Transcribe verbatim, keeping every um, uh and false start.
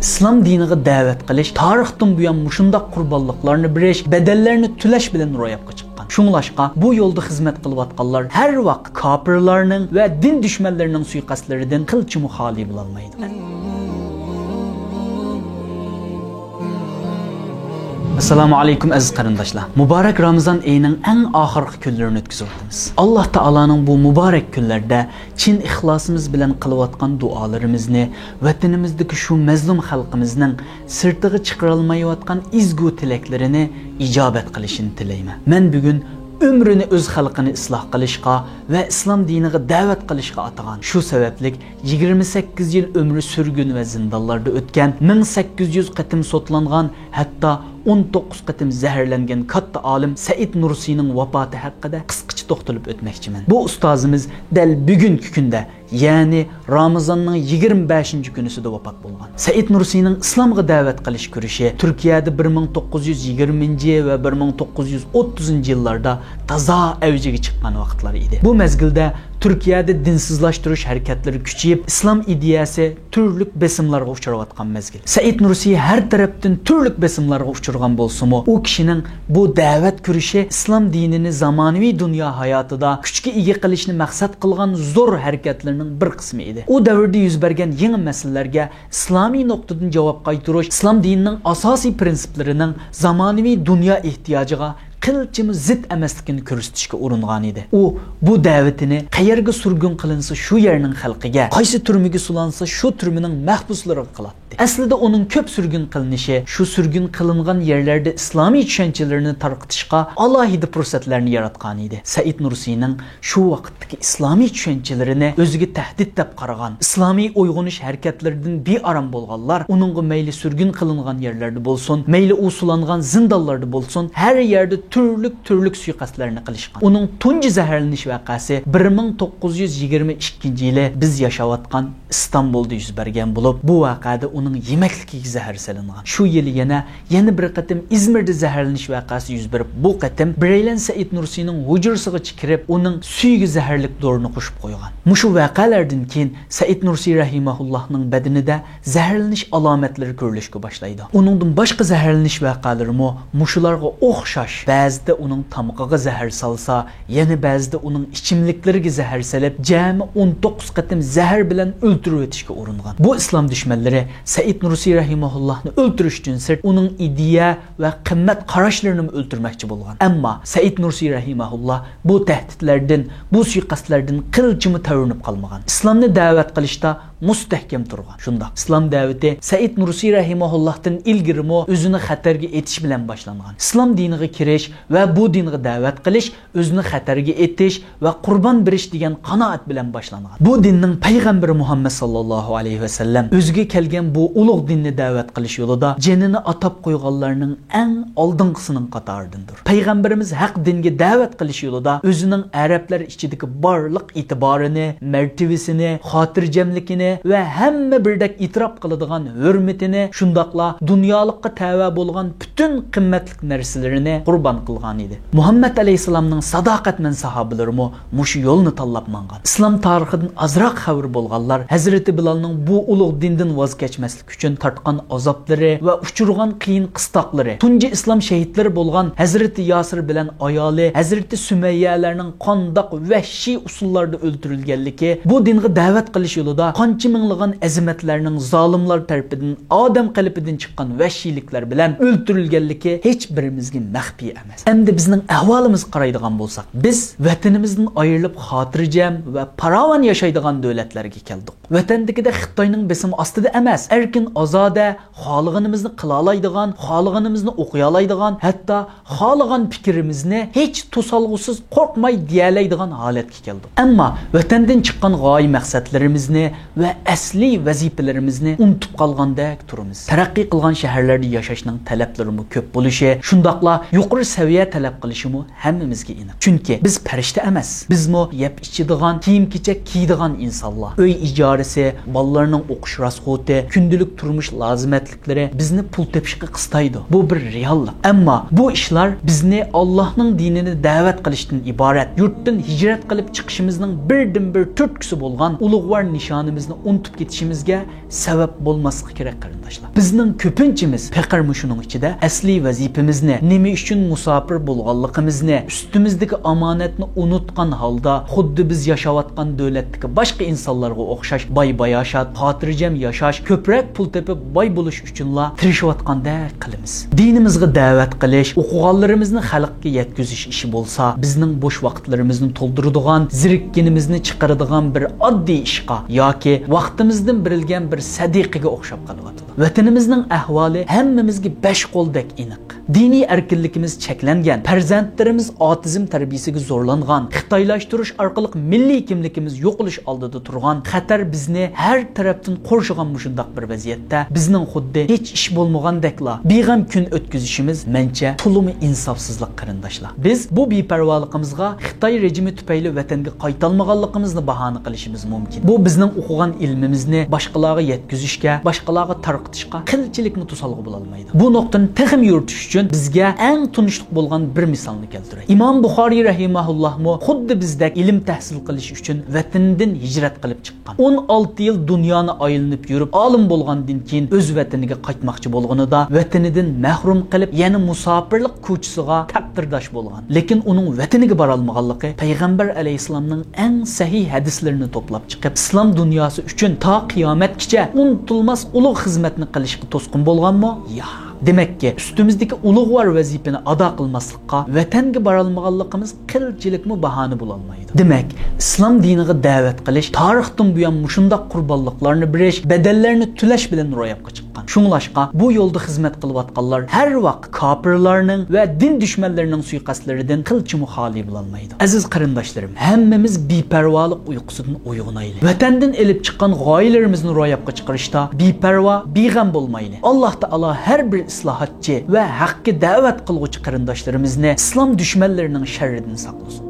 ئىسلام دىنىغا دەۋەت قىلىش تارىختىن بۇيان مۇشۇنداق قۇربانلىقلارنى بېرىش، بەدەللەرنى تۆلەش بىلەن روياپقا چىققان. شۇڭلاشقا، بۇ يولدا خىزمەت قىلىۋاتقانلار ھەر ۋاقىت كاپىرلارنىڭ ۋە دىن دۈشمەنلىرىنىڭ سۇيىقەستلىرىدىن قىلچىمۇ خالىي بولالمايدۇ. ئەسسالامۇ ئەلەيكۇم، ئەزىز قېرىنداشلار! مۇبارەك رامىزان ئېيىنىڭ ئەڭ ئاخىرقى كۈنلىرىنى ئۆتكۈزۈۋاتىمىز. ئاللاھ تائالانىڭ بۇ مۇبارەك كۈنلەردە چىن ئىخلاسىمىز بىلەن قىلىۋاتقان دۇئالىرىمىزنى، ۋەتىنىمىزدىكى شۇ مەزلۇم خەلقىمىزنىڭ سىرتىغا چىقىرالمايۋاتقان ئىزگۇ تىلەكلىرىنى ئىجابەت قىلىشىنى تىلەيمەن. مەن بۈگۈن ئۆمرىنى ئۆز خەلقىنى ئىسلاھ قىلىشقا ۋە ئىسلام دىنىغا دەۋەت قىلىشقا ئاتىغان، شۇ سەۋەبلىك يىگىرمە سەككىز يىل ئۆمرى سۈرگۈن ۋە زىندانلاردا ئۆتكەن، مىڭ سەككىز يۈز قېتىم سوتلانغان، ھەتتا ئون توققۇز قېتىم زەھەرلەنگەن كاتتا ئالىم سەئىد نۇرسىنىڭ ۋاپاتى ھەققىدە قىسقىچە توختىلىپ ئۆتمەكچىمەن. بۇ ئۇستازىمىز دەل بۈگۈنكى كۈندە، يەنى رامىزاننىڭ يىگىرمە بەشىنچى كۈنىسىدە ۋاپات بولغان. سەئىد نۇرسىنىڭ ئىسلامغا دەۋەت قىلىش كۈرىشى تۈركىيەدە بىر مىڭ توققۇز يۈز يىگىرمىنچى ۋە بىر مىڭ توققۇز يۈز ئوتتۇزىنچى يىللاردا تازا ئەۋجىگە چىققان ۋاقىتلار ئىدى. بۇ مەزگىلدە تۈركىيەدە دىنسىزلاشتۇرۇش ھەرىكەتلىرى كۈچىيىپ، ئىسلام ئىدىيەسى تۈرلۈك بېسىملارغا ئۇچراۋاتقان مەزگىل. سەئىد نۇرسى ھەر تەرەپتىن تۈرلۈك بېسىملارغا ئۇچرىغان بولسىمۇ، ئۇ كىشىنىڭ بۇ دەۋەت كۈرىشى ئىسلام دىنىنى زامانىۋى دۇنيا ھاياتىدا كۈچكە ئىگە قىلىشنى مەقسەت قىلغان زور ھەرىكەتلىرىنىڭ بىر قىسمى ئىدى. ئۇ دەۋردە يۈز بەرگەن يېڭى مەسىلىلەرگە ئىسلامىي نۇقتىدىن جاۋاب قايتۇرۇش، ئىسلام دىنىنىڭ ئاساسىي پىرىنسىپلىرىنىڭ زامانىۋى دۇنيا ئېھتىياجىغا قىلچىمۇ زىت ئەمەسلىكىنى كۆرسىتىشكە ئۇرۇنغان ئىدى. ئۇ بۇ دەۋىتىنى قەيەرگە سۈرگۈن قىلىنسا، شۇ يەرنىڭ خەلقىگە، قايسى تۈرمىگە سولانسا، شۇ تۈرمىنىڭ مەھبۇسلىرىغا قىلاتتى. ئەسلىدە ئۇنىڭ كۆپ سۈرگۈن قىلىنىشى شۇ سۈرگۈن قىلىنغان يەرلەردە ئىسلامىي چۈشەنچىلىرىنى تارقىتىشقا ئالاھىدە پۇرسەتلەرنى ياراتقان ئىدى. سەئىد نۇرسىنىڭ شۇ ۋاقىتتىكى ئىسلامىي چۈشەنچىلىرىنى ئۆزىگە تەھدىت دەپ قارىغان، ئىسلامىي ئويغىنىش ھەرىكەتلىرىدىن بىئارام بولغانلار ئۇنىڭغا مەيلى سۈرگۈن قىلىنغان يەرلەردە بولسۇن، مەيلى ئۇ سولانغان زىندانلاردا بولسۇن، ھەر يەردە تۈرلۈك-تۈرلۈك سۇيىقەستلەرنى قىلىشقان. ئۇنىڭ تۇنجى زەھەرلىنىش ۋەقەسى بىر مىڭ توققۇز يۈز يىگىرمە ئىككىنچى يىلى بىز ياشاۋاتقان ئىستانبۇلدا يۈز بەرگەن بولۇپ، بۇ ۋەقەدە ئۇنىڭ يېمەكلىكىگە زەھەر سېلىنغان. شۇ يىلى يەنە، يەنە بىر قېتىم ئىزمىردا زەھەرلىنىش ۋەقەسى يۈز بېرىپ، بۇ قېتىم بىرەيلەن سەئىد نۇرسىنىڭ ھۇجرىسىغا كىرىپ، ئۇنىڭ سۈيىگە زەھەرلىك دورىنى قوشۇپ قويغان. مۇشۇ ۋەقەلەردىن كېيىن سەئىد نۇرسى رەھىمەھۇللاھنىڭ بەدىنىدە زەھەرلىنىش ئالامەتلىرى كۆرۈلۈشكە باشلايدۇ. ئۇنىڭدىن باشقا زەھەرلىنىش ۋەقەلىرىمۇ مۇشۇلارغا ئوخشاش. بەزىدە ئۇنىڭ تامىقىغا زەھەر سالسا، يەنە بەزىدە ئۇنىڭ ئىچىملىكلىرىگە زەھەر سېلىپ، جەمئىي ئون توققۇز قېتىم زەھەر بىلەن ئۆلتۈرۈۋېتىشكە ئۇرۇنغان. بۇ ئىسلام دۈشمەنلىرى سەئىد نۇرسى رەھىمەھۇللاھنى ئۆلتۈرۈشتىن سىرت، ئۇنىڭ ئىدىيە ۋە قىممەت قاراشلىرىنىمۇ ئۆلتۈرمەكچى بولغان. ئەمما سەئىد نۇرسى رەھىمەھۇللاھ بۇ تەھدىتلەردىن، بۇ سۇيىقەستلەردىن قىلچىمۇ تەۋرىنىپ قالمىغان. ئىسلامنى دەۋەت قىلىشتا مۇستەھكەم تۇرغان. شۇنداق، ئىسلام دەۋىتى سەئىد نۇرسى رەھىمەھۇللاھتىن ئىلگىرىمۇ ئۆزىنى خەتەرگە ئېتىش بىلەن باشلانغان. ئىسلام دىنىغا كىرىش ۋە بۇ دىنغا دەۋەت قىلىش ئۆزىنى خەتەرگە ئېتىش ۋە قۇربان بېرىش دېگەن قانائەت بىلەن باشلانغان. بۇ دىننىڭ پەيغەمبىرى مۇھەممەد ساللاللاھۇ ئەلەيھى ۋەسەللەم ئۆزىگە كەلگەن بۇ ئۇلۇغ دىننى دەۋەت قىلىش يولىدا جېنىنى ئاتاپ قويغانلارنىڭ ئەڭ ئالدىنقىسىنىڭ قاتارىدىندۇر. پەيغەمبىرىمىز ھەق دىنگە دەۋەت قىلىش يولىدا ئۆزىنىڭ ئەرەبلەر ئىچىدىكى بارلىق ئېتىبارىنى، مەرتىۋىسىنى، خاتىرجەملىكىنى ۋە ھەممە بىردەك ئېتىراپ قىلىدىغان ھۆرمىتىنى، شۇنداقلا دۇنيالىققا تەۋە بولغان پۈتۈن قىممەتلىك نەرسىلىرىنى قۇربان قىلغان ئىدى. مۇھەممەد ئەلەيھىسسالامنىڭ ساداقەتمەن ساھابىلىرىمۇ مۇشۇ يولنى تاللاپ ماڭغان. ئىسلام تارىخىدىن ئازراق خەۋىرى بولغانلار ھەزرىتى بىلالنىڭ بۇ ئۇلۇغ دىندىن ۋاز كەچمەسلىك ئۈچۈن تارتقان ئازابلىرى ۋە ئۇچرىغان قىيىن قىستاقلىرى، تۇنجى ئىسلام شېھىتلىرى بولغان ھەزرىتى ياسىر بىلەن ئايالى ھەزرىتى سۈمەييەلەرنىڭ قانداق ۋەھشىي ئۇسۇللاردا ئۆلتۈرۈلگەنلىكى، بۇ دىنغا دەۋەت قىلىش يولىدا قانچە مىڭلىغان ئەزىمەتلەرنىڭ زالىملار تەرىپىدىن، ئادەم قېلىپىدىن چىققان ۋەھشىيلىكلەر بىلەن ئۆلتۈرۈلگەنلىكى ھېچ بىرىمىزگە مەخپىي ئەمەس. ئەمدى بىزنىڭ ئەھۋالىمىزغا قارايدىغان بولساق، بىز ۋەتىنىمىزدىن ئايرىلىپ خاتىرجەم ۋە پاراۋان ياشايدىغان دۆلەتلەرگە كەلدۇق. ۋەتەندىكىدەك خىتاينىڭ بېسىمى ئاستىدا ئەمەس، ئەركىن ئازادە، خالىغىنىمىزنى قىلالايدىغان، خالىغىنىمىزنى ئوقۇيالايدىغان، ھەتتا خالىغان پىكرىمىزنى ھېچ توسالغۇسىز قورقماي دېيەلەيدىغان ھالەتكە كەلدۇق. ئەمما ۋەتەندىن چىققان غايە مەقسەتلىرىمىزنى ۋە ئەسلىي ۋەزىپىلىرىمىزنى ئۇنتۇپ قالغاندەك تۇرىمىز. تەرەققىي قىلغان شەھەرلەردە ياشاشنىڭ تەلەپلىرىمۇ كۆپ بولۇشى، شۇنداقلا يۇقىرى سەۋىيە تەلەپ قىلىشىمۇ ھەممىمىزگە ئېنىق. چۈنكى بىز پەرىشتە ئەمەس. بىزمۇ يەپ ئىچىدىغان، كىيىم-كېچەك كىيىدىغان ئىنسانلار. ئۆي ئىجارىسى، بالىلارنىڭ ئوقۇش راسخوتى، كۈندىلىك تۇرمۇش لازىمەتلىكلىرى بىزنى پۇل تېپىشقا قىستايدۇ. بۇ بىر رېئاللىق. ئەمما بۇ ئىشلار بىزنى ئاللاھنىڭ دىنىنى دەۋەت قىلىشتىن ئىبارەت، يۇرتتىن ھىجرەت قىلىپ چىقىشىمىزنىڭ بىردىنبىر تۈرتكىسى بولغان ئۇلۇغۋار نىشانىمىزنى ئۇنتۇپ كېتىشىمىزگە سەۋەب بولماسلىقى كېرەك، قېرىنداشلار. بىزنىڭ كۆپىنچىمىز پېقىر مۇشۇنىڭ ئىچىدە ئەسلىي ۋەزىپىمىزنى، نېمە ئۈچۈن مۇساپىر بولغانلىقىمىزنى، ئۈستىمىزدىكى ئامانەتنى ئۇنتقان ھالدا، خۇددى بىز ياشاۋاتقان دۆلەتتىكى باشقا ئىنسانلارغا ئوخشاش باي-باياشات، خاتىرجەم ياشاش، كۆپرەك پۇل تېپىپ باي بولۇش ئۈچۈنلا تىرىشىۋاتقاندەك قىلىمىز. دىنىمىزغا دەۋەت قىلىش، ئوقۇغانلىرىمىزنى خەلققە يەتكۈزۈش ئىشى بولسا، بىزنىڭ بوش ۋاقىتلىرىمىزنى تولدۇرىدىغان، زېرىككىنىمىزنى چىقىرىدىغان بىر ئاددىي ئىشقا ياكى ۋاقتىمىزدىن بېرىلگەن بىر سەدىقىگە ئوخشاپ قېلىۋاتىدۇ. ۋەتىنىمىزنىڭ ئەھۋالى ھەممىمىزگە بەش قولدەك ئېنىق. دىنىي ئەركىنلىكىمىز چەكلەنگەن، پەرزەنتلىرىمىز ئاتىزم تەربىيەسىگە زورلانغان، خىتايلاشتۇرۇش ئارقىلىق مىللىي كىملىكىمىز يوقىلىش ئالدىدا تۇرغان، خەتەر بىزنى ھەر تەرەپتىن قورشىغان مۇشۇنداق بىر ۋەزىيەتتە، بىزنىڭ خۇددى ھېچ ئىش بولمىغاندەكلا بىغەم كۈن ئۆتكۈزۈشىمىز، مەنچە، تولىمۇ ئىنساپسىزلىق، قېرىنداشلار. بىز بۇ بىپەرۋالىقىمىزغا خىتاي رېجىمى تۈپەيلى ۋەتەنگە قايتالمىغانلىقىمىزنى باھانە قىلىشىمىز مۇمكىن. بۇ بىزنىڭ ئوقۇغان ئىلمىمىزنى باشقىلارغا يەتكۈزۈشكە، باشقىلارغا تارقىتىشقا قىلچىلىكمۇ توسالغۇ بولالمايدۇ. بۇ نۇقتىنى تېخىمۇ يورۇتۇش ئۈچۈن بىزگە ئەڭ تونۇشلۇق بولغان بىر مىسالنى كەلتۈرەي. ئىمام بۇخارىي رەھىمەھۇللاھمۇ خۇددى بىزدەك ئىلىم تەھسىل قىلىش ئۈچۈن ۋەتىنىدىن ھىجرەت قىلىپ چىققان. ئون ئالتە يىل دۇنيانى ئايلىنىپ يۈرۈپ، ئالىم بولغاندىن كېيىن ئۆز ۋەتىنىگە قايتماقچى بولغىنىدا، ۋەتىنىدىن مەھرۇم قېلىپ، يەنە مۇساپىرلىق كوچىسىغا تەقدىرداش بولغان. لېكىن ئۇنىڭ ۋەتىنىگە بارالمىغانلىقى پەيغەمبەر ئەلەيھىسسالامنىڭ ئەڭ سەھىھ ھەدىسلىرىنى توپلاپ چىقىپ، ئىسلام دۇنياسى ئۈچۈن تا قىيامەتكىچە ئۇنتۇلماس ئۇلۇغ خىزمەتنى قىلىشقا توسقۇن بولغانمۇ؟ ياق. دېمەككى، ئۈستىمىزدىكى ئۇلۇغۋار ۋەزىپىنى ئادا قىلماسلىققا، ۋەتەنگە بارالمىغانلىقىمىز قىلچىلىكمۇ باھانە بولالمايدۇ. دېمەك، ئىسلام دىنىغا دەۋەت قىلىش تارىختىن بۇيان مۇشۇنداق قۇربانلىقلارنى بېرىش، بەدەللەرنى تۆلەش بىلەن روياپقا چىققان. شۇڭلاشقا، بۇ يولدا خىزمەت قىلىۋاتقانلار ھەر ۋاقىت كاپىرلارنىڭ ۋە دىن دۈشمەنلىرىنىڭ سۇيىقەستلىرىدىن قىلچىمۇ خالىي بولالمايدۇ. ئەزىز قېرىنداشلىرىم، ھەممىمىز بىپەرۋالىق ئۇيقۇسىدىن ئويغىنايلى. ۋەتەندىن ئېلىپ چىققان غايىلىرىمىزنى روياپقا چىقىرىشتا بىپەرۋا، بىغەم بولمايلى. ئاللاھ تائالا ھەر بىر ئىسلاھاتچى ۋە ھەققە دەۋەت قىلغۇچى قېرىنداشلىرىمىزنى ئىسلام دۈشمەنلىرىنىڭ شەررىدىن ساقلىسۇن.